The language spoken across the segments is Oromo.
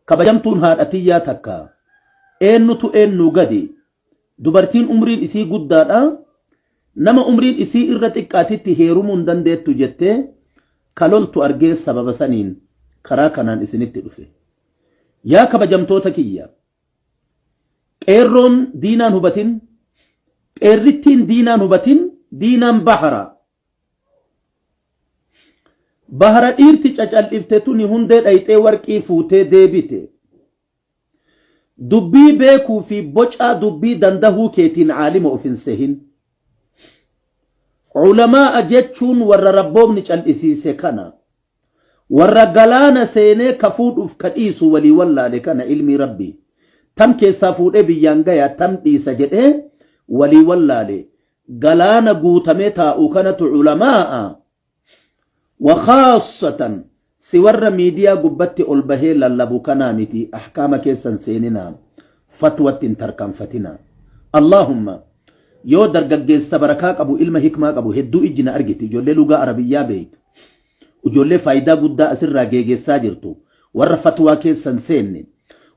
Kabajamtuun haadha tiyyaa takka eennutu eennuu gadi dubartiin umriin isii guddaadha nama umriin isii irra xiqqaatitti heerumuu hin dandeettu jettee ka loltu argee sababa saniin karaa kanaan isinitti dhufe. Yaa kabajamtoota kiyya qeerroon diinaan hubatin qeerrittiin diinaan hubatin diinaan bahara Bahara dhiirti cacal'ifte tuni hundee dhayxee warqii fuutee deebite. Dubbii beekuu fi bocaa dubbii dandahuu keetiin aalima of hin sehin. Ulamaa'a jechuun warra rabboomni cal'isiise kana. Warra galaana seenee ka fuudhuuf ka dhiisu walii wallaale kana ilmii Rabbii. Tam keessaa fuudhee biyyaan gaya tam dhiisa jedhee walii wallaale. Galaana guutamee taa'u kanatu ulamaa'a. Wa khaassatan si warra miidiyaa gubbatti ol bahee lallabu kanaa miti ahkaama keessa hin seeninaa. Fatwatti hin tarkaanfatinaa. Allaahumma yoo dargaggeessa barakaa qabu ilma hikmaa qabu hedduu ijji na argiti ijoollee lugaa arabiyyaa beeytu. Ijoollee faayidaa guddaa asirraa geegessaa jirtu warra fatwaa keessa hin seenne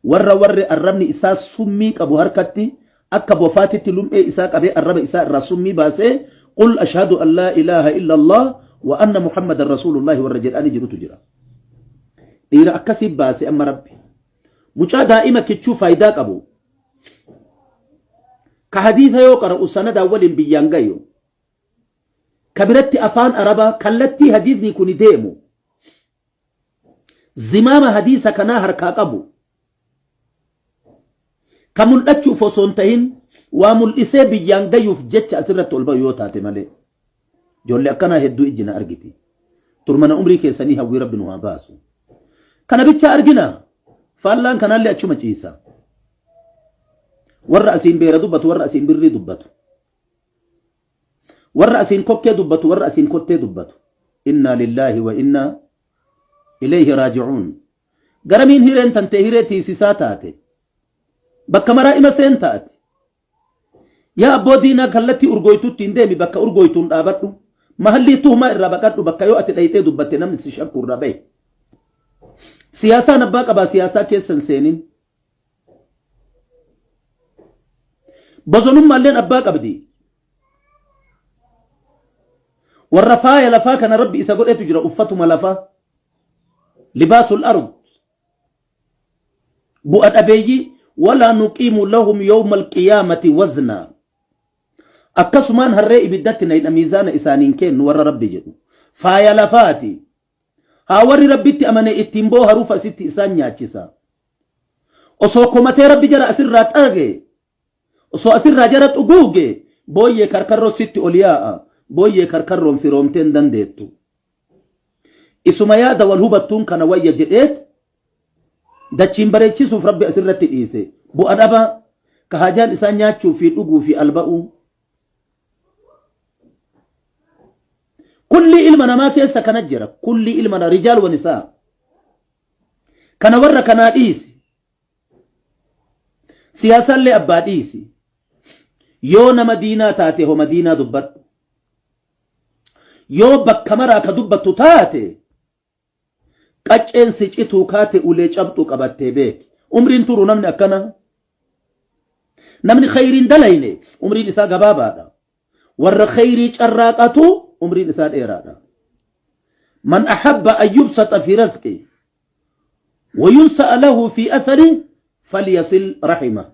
warra warri arrabni isaa summii qabu harkatti akka bofaatitti lum'ee isaa qabee arraba isaa irraa summii baasee qul ashhadu an laa ilaaha illa Allah wa anna muhammadan rasuulullaahi warra jedhaanii jirutu jira. Dhiira akkasii baase amma rabbi. Mucaa daa'ima kichuu faayidaa qabu. Ka hadiisa yoo qara'u sanadaan waliin biyyaan gayu. Ka biratti afaan arabaa kallattii hadiisni kuni deemu. Zimaama hadiisa kanaa harkaa qabu. Ka mul'achuuf osoo hin tahin waa mul'isee biyyaan gayuuf jecha asirratti ol bayu yoo taate malee. Ijoollee akkanaa hedduu ijji na argiti. Turmana umrii keessanii hawwii rabbi nu haa baasu. Kana bichaa argina. Faallaan kanaallee achuma ciisa. Warra asiin beera dubbatu, warra asiin birrii dubbatu. Warra asiin kokkee dubbatu, warra asiin kottee dubbatu. Innaa lillaahi wa innaa ilayhi raaji'uun. Garamiin hireen tantee hiree tiisisaa taate. Bakka maraa ima seen taate. Yaa abboo diinaa kallattii urgooytuutti hin deemi bakka urgooytuun dhaabadhu. Mahallii tuhmaa irraa baqadhu bakka yoo ati dhayxee dubbatte namni si shakku irraa bahi. Siyaasaan abbaa qabaa siyaasaa keessa hin seenin. Bosonummaalleen abbaa qabdi. Warra faaya lafaa kana rabbi isa godhetu jira uffatuma lafaa. Libaasul ard. Bu'a dhabeeyyii walaa nuqiimu lahum yawmal qiyaamati waznaa. Akkasumaan harree ibiddatti nayna miizaana isaaniin kennu warra rabbi jedhu. Faaya lafaati. Haa warri Rabbitti amane ittiin booharuuf asitti isaan nyaachisa. Osoo komatee Rabbi jara asirraa xarage, osoo asirraa jara xuguuge, booyyee karkarroo sitti ol yaa'a, booyyee karkarroon firoomtee hin dandeettu. Isuma yaada wal hubattuun kana wayya jedheet dachiin bareechisuuf Rabbi asirratti dhiise. Bu'a dhabaa ka haajaan isaa nyaachuu fi dhuguu fi alba'uu. Kulli ilma namaa keessa kana jira. Kulli ilma namaa rijaal wa nisaa. Kana warra kanaa dhiisi. Siyaasaallee abbaa dhiisi. Yoo nama diinaa taate homa diinaa dubbadhu. Yoo bakka maraa ka dubbattu taate Qacceen si cituu kaate ulee cabxu qabattee beeki. Umriin turu namni akkana. Namni khayriin dalayne umriin isaa gabaabaadha. Warra khayrii carraaqatu umriin isaa dheeraadha. Man ahabba an yubsata fi razqi wa yunsa'a lahu fi athari falyasil rahima.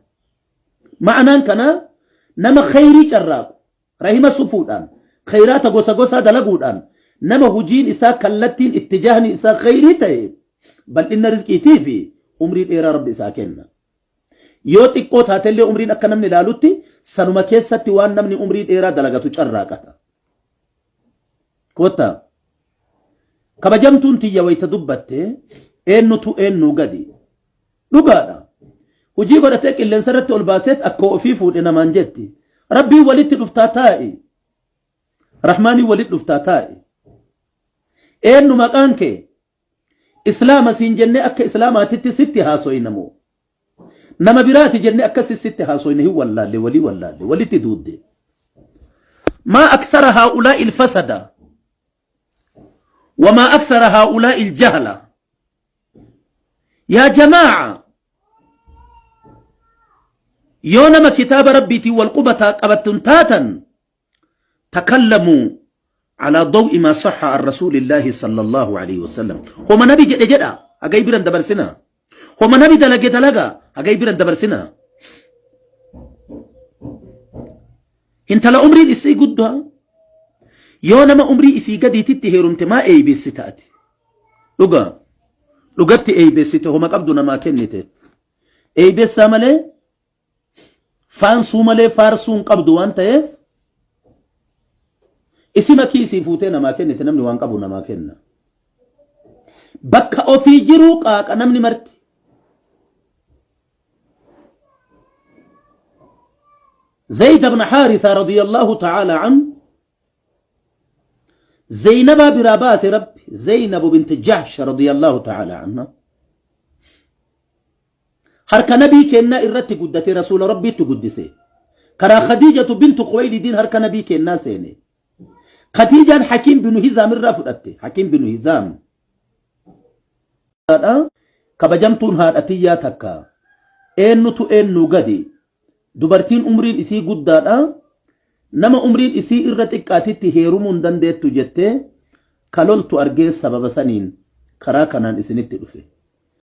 Ma'anaan kanaa nama khayrii carraaqu Rahima sufuudhaan, kheyraata gosa gosaa dalaguudhaan nama hujiin isaa kallattiin ittijaahni isaa kheyrii ta'e bal'inna rizqiitii fi umrii dheeraa Rabbi isaa kenna. Yoo xiqqoo taatellee umriin akka namni ilaalutti sanuma keessatti waan namni umrii dheeraa dalagatu carraaqata. Kottaa. Kabajamtuun tiyya wayta dubbatte eennutu eennuu gadi. Dhugaadha. Hujii godhatee qilleensa irratti ol baaseet akka ofii fuudhe namaan jetti. Rabbiin walitti dhuftaa taa'i. Rahmaaniin walitti dhuftaa taa'i. Eennu maqaan kee? Islaama siin jennee akka islaamaatitti sitti haasoyna moo? Nama biraati jennee akkasi sitti haasoyna hin wallaalle walii wallaalle walitti duudde. Maa aksara haa'ulaa'i ilfasada. Wamaa aksara haa'ulaa'i iljahla. Yaa jamaa'a yoo nama kitaaba rabbiitiin wal qubataa qabattun taatan takallamuu alaa daw'i maa sahha an rasuulillaahi sallallahu alaihi wasallam. Homa nabi jedhe jedha hagay biran dabarsina. Homa nabi dalage dalaga hagay biran dabarsina. Intala umriin isii guddaa yoo nama umrii isii gadiititti heerumte maa eeybessita ati? Dhugaa dhugatti eeybessite homa qabdu namaa kennite. Eeybessaa malee faansuu malee faarsuu hin qabdu waan ta'eef isima kiisii fuutee namaa kennite namni waan qabu namaa kenna. Bakka ofii jiruu qaaqa namni marti. Zayd ibn Haritha radiyallahu ta'ala an Zaynabaa biraa baase Rabbi Zaynabu bint Jahsh radiyallahu ta'ala anha harka nabii kennaa irratti guddate rasuula rabbiitti guddise karaa Khadiijatu bintu Khuwaylidiin harka nabii kennaa seene Khadiijaan Hakiim binu Hizaam irraa fudhatte Hakiim binu Hizaam Kabajamtuun haadha tiyyaa takka eennutu eennuu gadi dubartiin umriin isii guddaadha nama umriin isii irra xiqqaatitti heerumuu hin dandeettu jettee ka loltu argee sababa saniin karaa kanaan isinitti dhufe.